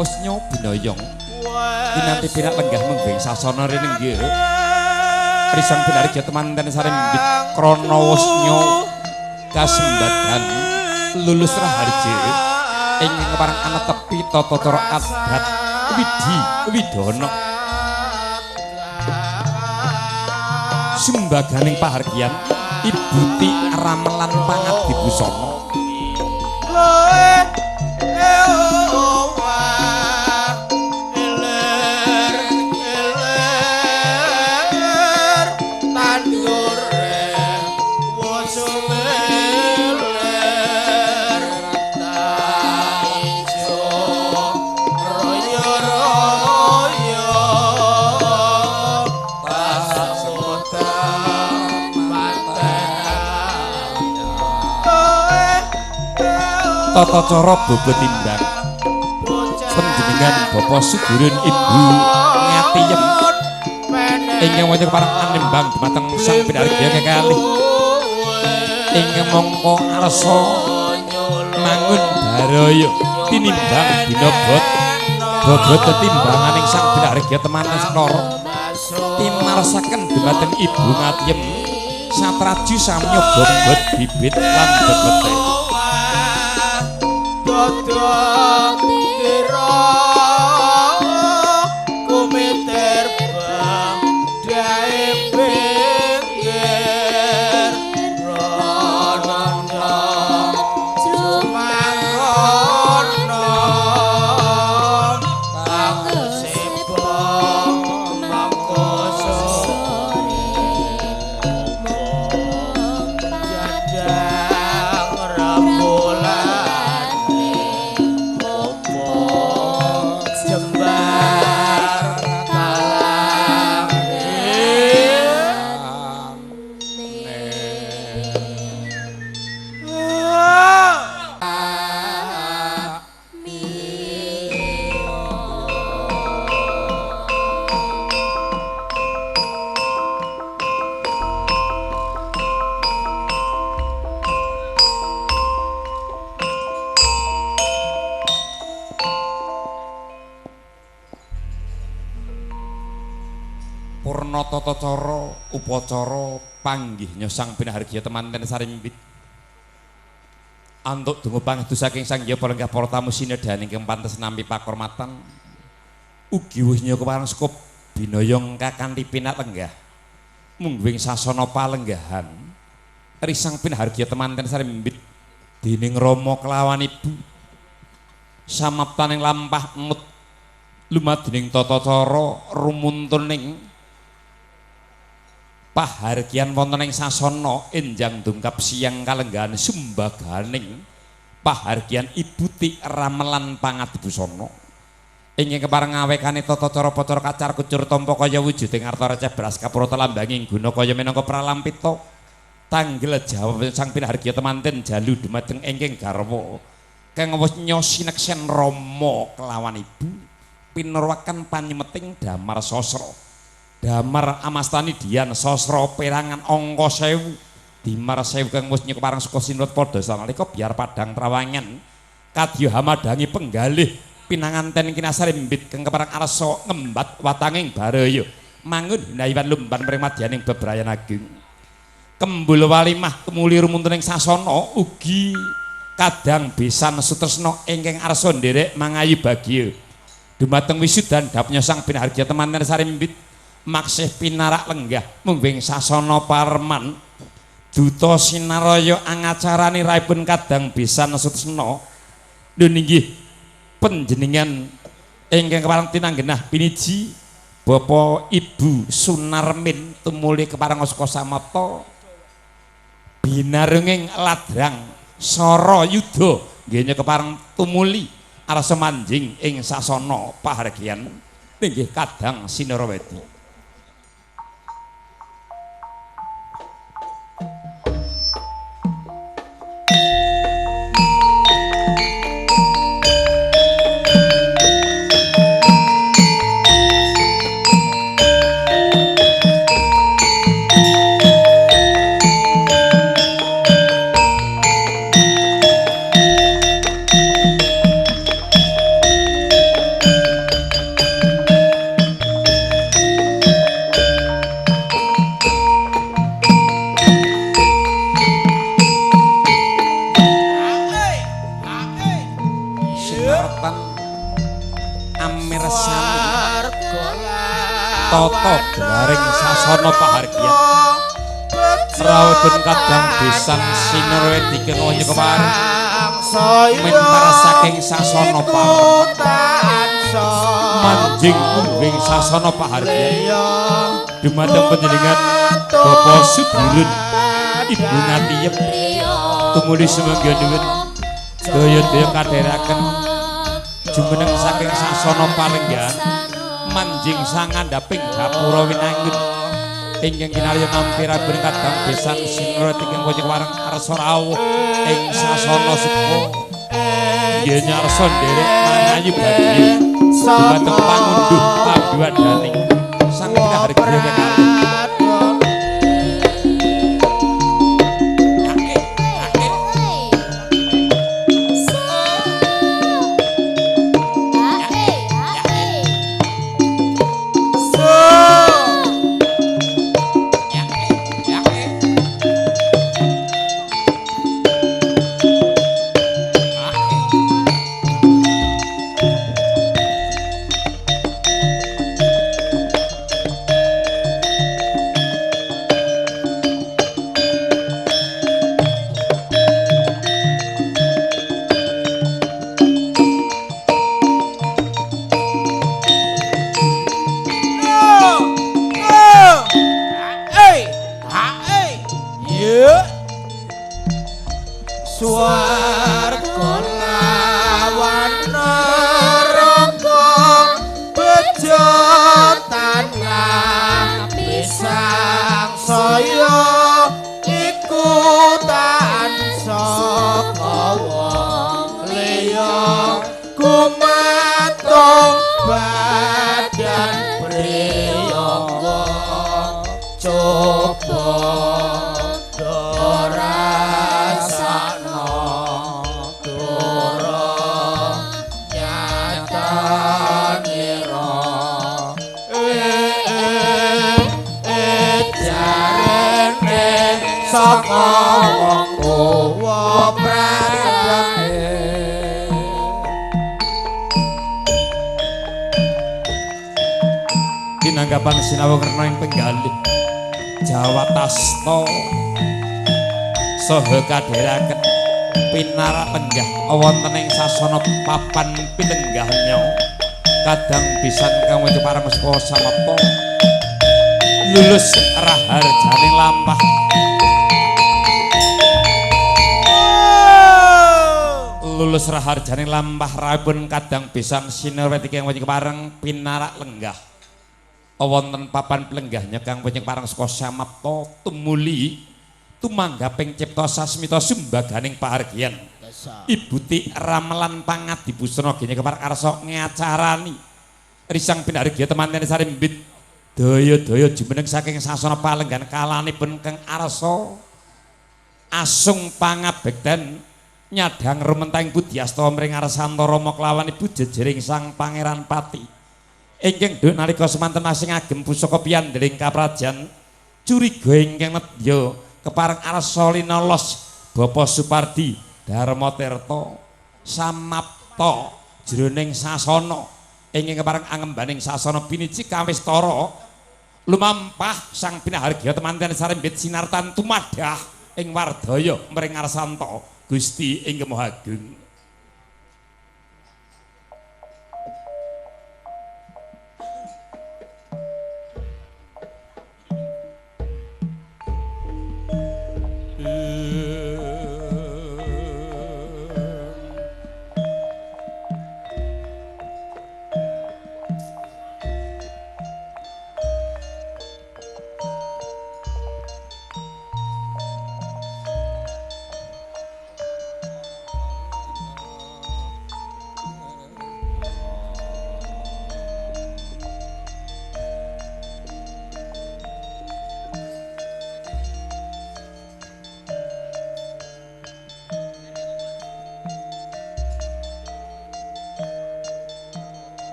wusnya binayong kinanti pinak lenggah mungguing sasana rinenggih risang binarja temanten sarembit krana wusnya kasembadan lulus raharja ingkang kepareng anetepi tata cara adat widi widana sumbaganing pahargyan Ibu Ti ramelan pangabdi busana. Tata cara bobot timbang panjenengan Bapak Sugirin Ibu Ngatiyem ingkang wonten kepareng anembang dumateng Sang Binarya kekalih ingkang mongko arsa mangun baraya tinimbang dinobot bobot tetimbanganing Sang Binarya temanten sekara timarsaken dumateng Ibu Ngatiyem satraju samya bobot bibit lan bebete. Purna tata cara upacara panggihnya Sang Binahargya temanten sarimbit antuk donga pangestu saking Sang Hyang Palenggah para tamu sinedhan ingkang pantes nampi pakurmatan ugi wusnya kepareng sekup binayong kakanthi pinak lenggah mungguing sasana palenggahan risang Binahargya temanten sarimbit dening Rama kelawan ibu samaptaning lampah emut lumadining tata cara rumuntuning pahargyan wonten ing sasana enjang dungkap siang kalenggahan sumbaganing pahargyan Ibu Ti ramelan pangadibusana ingkang kepareng ngawekane tata cara pacara kacar kucur tampa kaya wujuding arta receh beras kapurata lambanging guna kaya minangka pralampita tanggel jawab Sang Binahargya temanten jalu dumateng ingkang garwa kang wusnya sineksen Rama kelawan ibu pinurwaken panyemeting damar sasra damar amastani dian sasra perangan angka 1000 dimar 1000 kang wis kepareng suka sinut padha sanalika biar padang trawangan kadya hamadangi penggalih pinanganten kinasarimbit kang kepareng arsa ngembat watanging baraya mangun hinayiwan lumban mring madyaning bebrayan ageng kembul walimah tumuli rumuntuning sasana ugi kadang besan sutresna ingkang arsa nderek mangayu bagya dumateng wisudan dapnya Sang Binahargya temanten sarimbit maksih pinarak lenggah mungguing sasana parman duta sinaraya angacarani raipun kadang besan sutresna inggih panjenengan ingkang kepareng tinanggenah piniji Bapak Ibu Sunarmin tumuli kepareng saka samapta binarunging ladrang sara yuda nggih kepareng tumuli arsa manjing ing sasana pahargyan inggih kadang Sinarawedi. Sinartan amirsani tata glaring sasana pahargyan rawuhipun kadang besan sinarwedi keng wanya kepareng mentar saking sasana pareng manjing kumbing sasana pahargyan dumateng panjenengan Bapak Sudirun Ibu Ngatiyem tumuli sumangga nuwun daya-daya kadherekaken jumeneng saking sasana palenggahan manjing sangandhaping gapura winangun ingkang kinarya nampi rawuhipun kadang besan sinarwedi keng wanya kepareng arsa rawuh ing sasana sepuh nggih nyarsa nderek mangayu bagya dumateng pangundhuh paduwadaning sang pinahargya kekalih. Swarga lawan neraka bejo tanah pisang saya iku tansah wong liya gumantung badan priyangga coba saka wong tuwa pradae tinanggapan sinau werna ing penggalih Jawatasta saha kadheraken pinarak lenggah wonten ing sasana papan pilenggahnya kadang pisan kang wujud pareng saka samapta lulus raharjane lampah lulus raharjane lampah rawuhipun kadang besan sinarweti kang wujud pareng pinarak lenggah wonten papan pelenggahnya kang wujud pareng saka samapta tumuli tumanggaping cipta sasmita sumbaganing pahargyan ibuti ramelan pangadibusana gene kepareng arsa ngacarani risang pinahargya temanten sarimbit daya-daya jumeneng saking sasana palenggan kalanipun kang arsa asung pangabekten nyadhang rumentang budyasta mring arsanta rama kelawan ibu jejering sang pangeran pati ingkang nduk nalika semanten masing agem pusaka piyandeling kaprajan curiga ingkang nedya kepareng arsa linolos Bapak Supardi Dharma Tirta samapta jroning sasana ingkang kepareng angembaning sasana piniji kawistara lumampah sang pinahargya temanten sarimbit sinartan tumadah ing wardaya mring arsanta Gusti ingkang Maha Agung.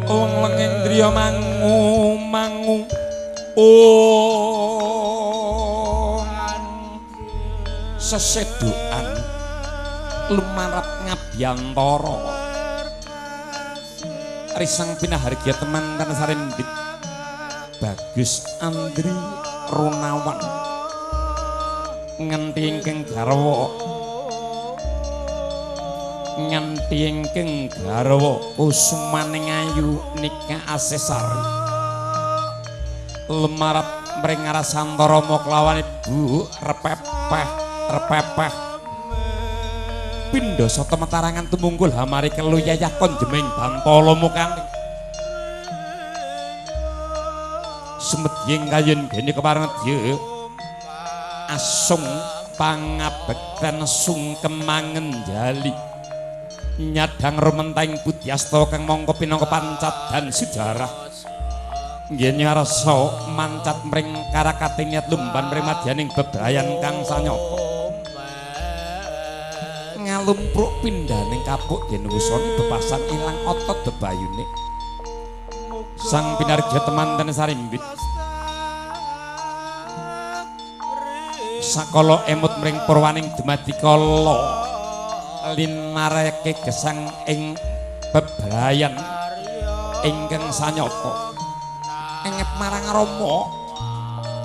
Leng-lenging driya mangu mangu. Oh. Sesedukan lumarap ngabyantara risang pinahargya temanten sarembit Bagus Andri Runawan nganti ingkang garwa nganti ingkang garwa kusumaning ayu Nika Asesari lumarap mring Ngarasantara maklawan ibu repepeh repepeh pindha sata metarangan tumunggul hamari kelu yayah konjeming bantala mukane sumedying kayun geni kepareng dya asung pangabekten sungkem mangenjali nyadang rumentahing budyasta kang mangka pinangka pancat dan sejarah nggih nyarasa mancat mring karakating niat lumban mring madyaning bebrayan kang sanyata ngalumpruk pindhaning kapuk den wusane bepasan ilang otot bebayune sang pinarja temanten sarimbit sakala emut mring purwaning dumadi kala linareke gesang ing bebrayan ingkang sanyata engep marang Rama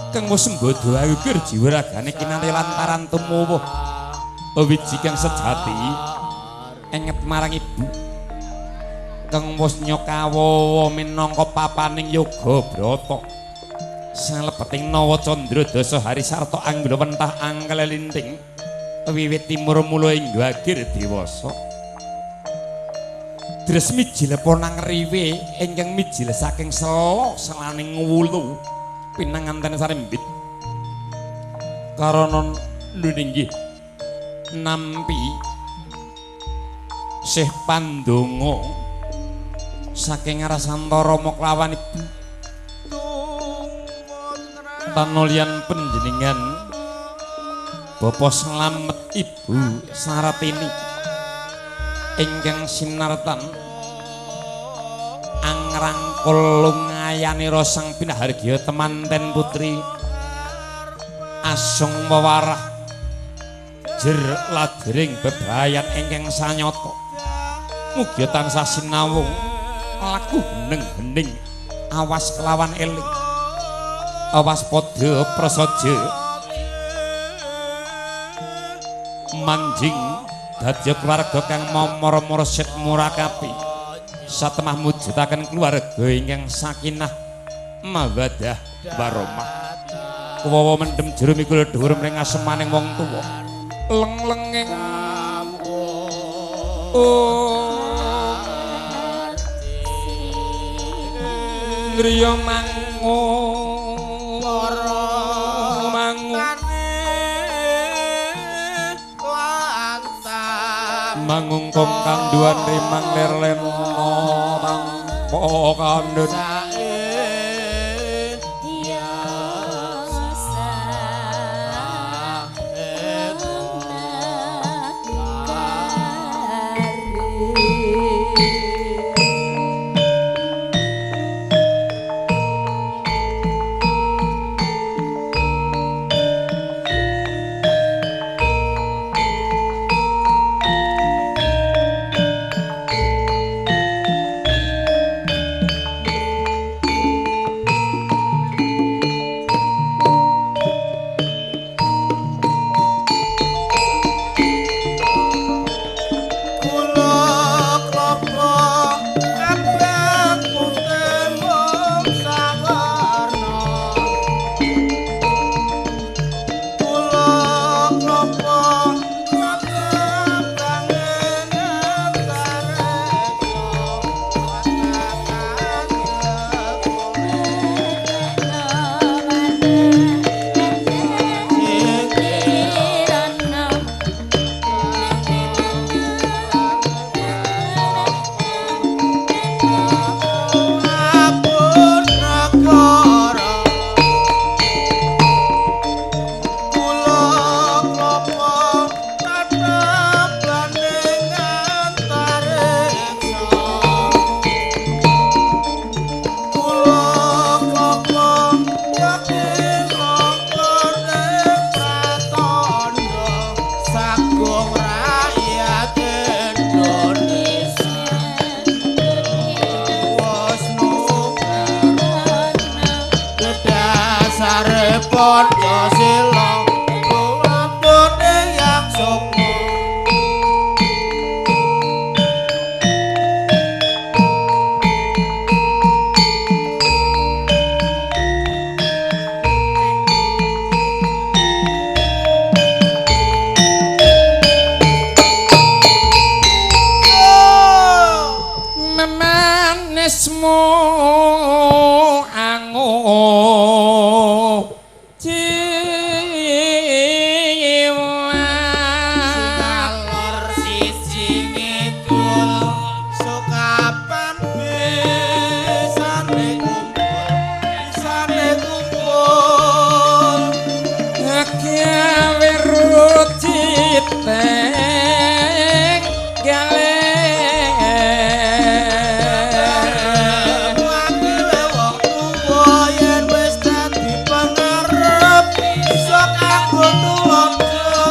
kang wis sembodo awigir jiwa ragane kinanti lantaran tumuwuh wiji kang sejati engep marang ibu kang wis nyokawawa minangka papaning yoga brata salebeting nawa candra dasa hari sarta anggula wentah angkelelinting wiwit timur mula hingga akhir dewasa dres mijil ponang riwe ingkang mijil saking sela selaning wulu pinanganten sarembit karana nuninggih nampi sih pandonga saking Ngarasantara maklawan ibu tanulyan panjenengan Bapak Slamet Ibu Saratini ingkang sinartan angrangkul lungayanira sang pinahargya temanten putri asung wewarah jer ladring bebrayan ingkang sanyata mugia tansah sinawung laku hening-hening awas kelawan eling awas padha prasaja manjing dadi keluarga kang mamara-mara sit murakapi satemah mujudaken keluarga ingkang sakinah mawaddah warahmah kuwawa mendem jero mikul dhuwur mring asemaning wong tuwa leng-lenging griya mangu mangu mangungkung kangduan rimang lir lena tanpa kandhut Pancasila kuwatune yang sukma. Memanismu angu jiwa Ngalor siji ngidul sokapan bisane kumpul bisane kumpul gawe rujiteng gale wakile wong tuwa yen wis dadi pangarep sok kanggo tuladha.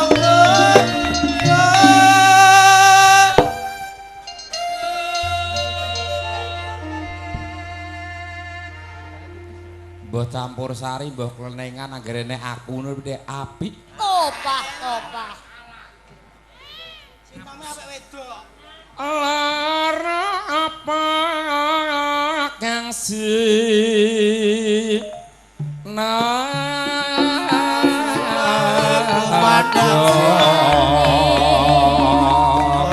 Mbah campur sari, mbah klenengan anggere nek aku ngono piye apik. Topah, topah. Lara apa kang si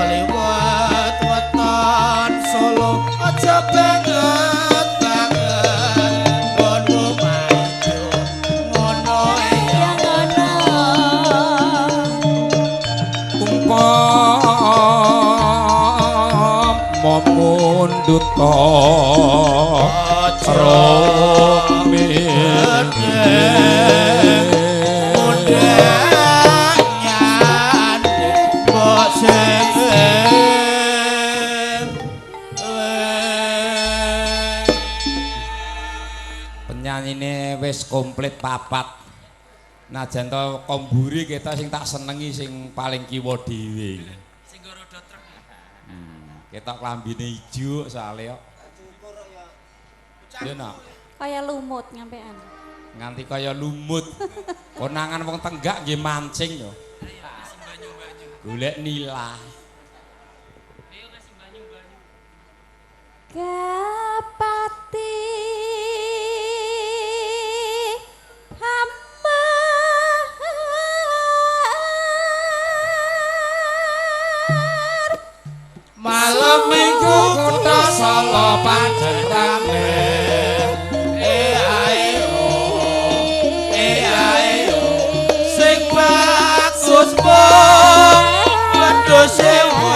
Liwat weton Solo aja banget banget ngono maju ngono Ya ngono. Umpama mundut undangan mbok sing Penyanyine wis komplit papat. Najan to komburi kita sing tak senengi sing paling kiwa dhewe. Sing nggo roda truk. Ketok klambine ijo soalé kok. Ya nak, Kaya lumut nyampean. nganti kaya lumut. Konangan wong tenggak nggih mancing yo. Golek nila. Gapati hamar malam Minggu kutha Solo pancen rame. Eh ae o sing bagus mung wedhus sewu.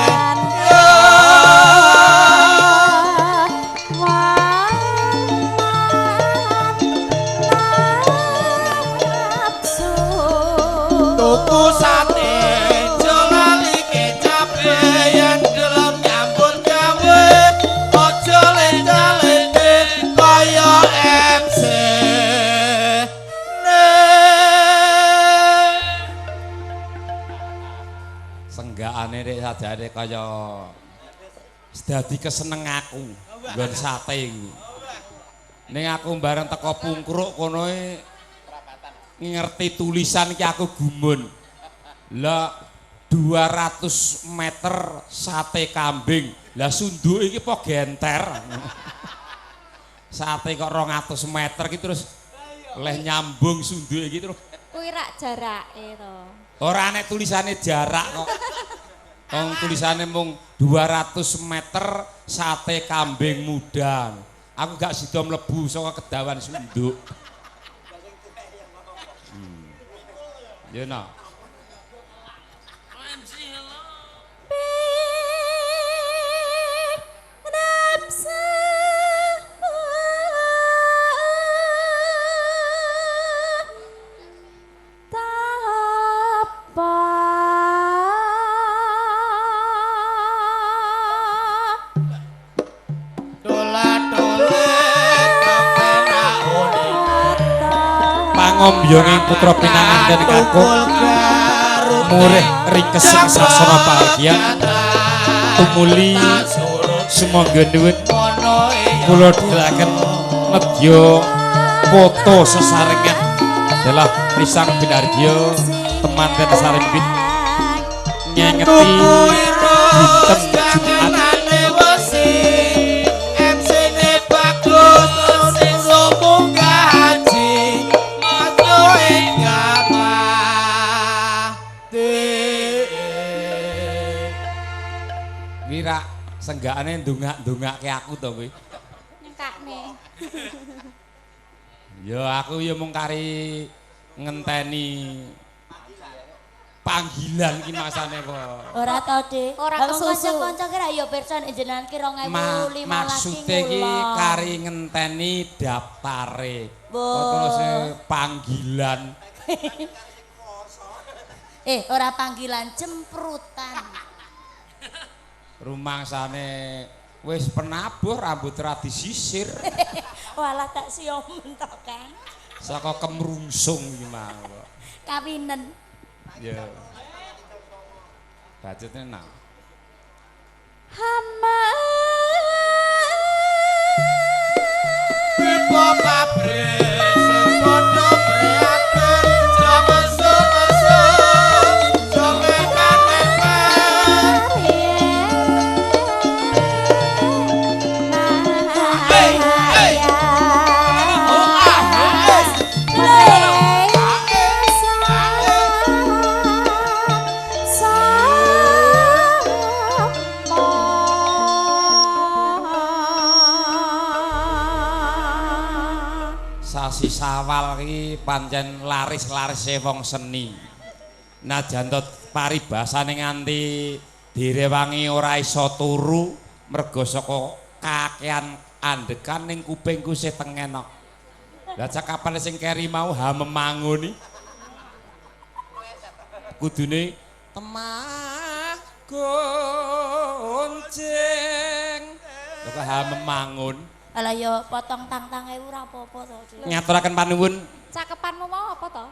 Tuku sate aja lali kecape yen gelem nyambut gawe aja lenda-lende kaya MC ne. Senggakane rek sajane kaya dadi keseneng aku nggon sate iku. Ning aku bareng teko Pungkruk kono e ngerti tulisan iki aku gumun. Lah 200 meter sate kambing. Lah sunduk iki po genter. Sate kok 200 meter iki terus leh nyambung sunduk iki terus Kuwi rak jarake to. ora nek tulisane jarak kok. Wong tulisane mung 200 meter sate kambing muda. Aku gak sida mlebu saka kedawan sunduk. Ya nak. Nafsu tapa Dola-dole kepenak une Pangombyonging putra pinanganten kakung murih ringkesing sasana pahargyan tumuli sumangga nuwun kula dherekaken nedya foto sesarengan Adalah Risang Binarjo temanten Sarimbit nyengeti dinten Jumat. Wira senggakane ndongak-ndongake aku to kowe. Nyengkakne. Ya aku ya mung kari ngenteni panggilan ki masane kok. Ora to, Dik. Ora kesusu. Kanca-kanca ki ra ya pirsa nek jenengan ki 2015 Maksude ki kari ngenteni daftare. Kok terus panggilan. Ora panggilan, jemprutan. Rumangsane wis penabuh rambut ra disisir. Walah tak siyo mentok kan. Saka kemrungsung iki mau. Kawinen. Ya. Bacutne nang. Hama Pipo pabrik sing padha prihatin jaman semeso Sasi Sawal ki pancen laris-larise wong seni. Najan to paribasane nganti direwangi ora iso turu mergo saka kakean andekan ning kupingku sih tengen kok. Lah cakapan sing keri mau ha memanguni. Kudune temah gonceng. Lha kok ha memangun. Alah ya potong tang-tang ewu ora apa-apa to. Ngaturaken panuwun. Cakepanmu mau apa to?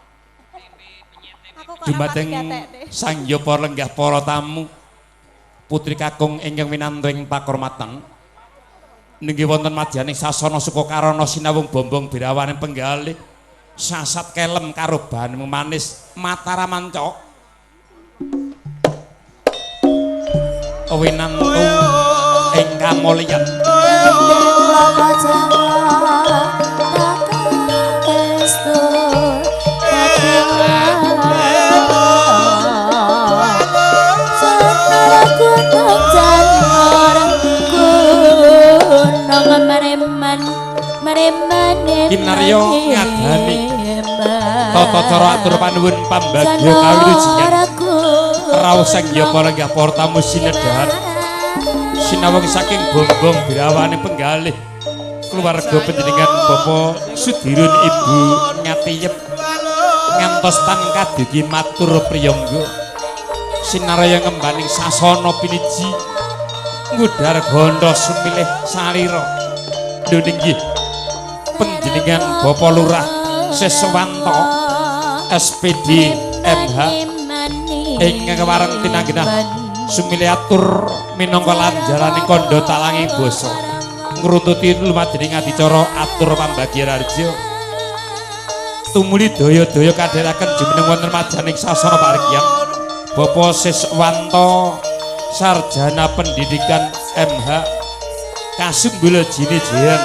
Aku kok Dumateng Sang Hyang lenggah para tamu. Putri kakung ingkang winantu ing pakurmatan. Nggih wonten madyaning sasana sukakarana sinawung bombong birawaning penggalih. Sasat kelem karo banyu manis Mataraman cok. Winantu ing kamulyan. Kinarya ngadani tata cara atur panuwun pambagya kawilujengan raos Sang Hyang lenggah para tamu sinedhahan sinawung saking bombong birawane penggalih keluarga panjenengan Bapak Sudirun Ibu Ngatiyep ngantos tan kadugi matur priyangga sinaraya ngembaning sasana piniji ngudhar gandha sumilih salira. Lho nggih panjenengan Bapak Lurah Siswanto SPD MH ingkang wareng tinanggenah sumilih atur minangka lanjaraning kandha talanging basa ngruntuti lumadening adicara atur pambagya raharja tumuli daya-daya kadheraken jumeneng wonten majaning sasana parigyan Bapak Siswanto Sarjana Pendidikan MH kasumbula jine jian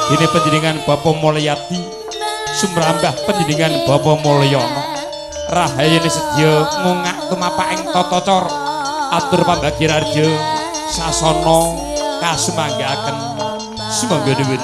dene panjenengan Bapak Mulyadi sumrambah panjenengan Bapak Mulyono rahayane sedya ngungak tumapak ing tata cara atur pambagya raharja sasana kasumanggaaken sumangga nuwun.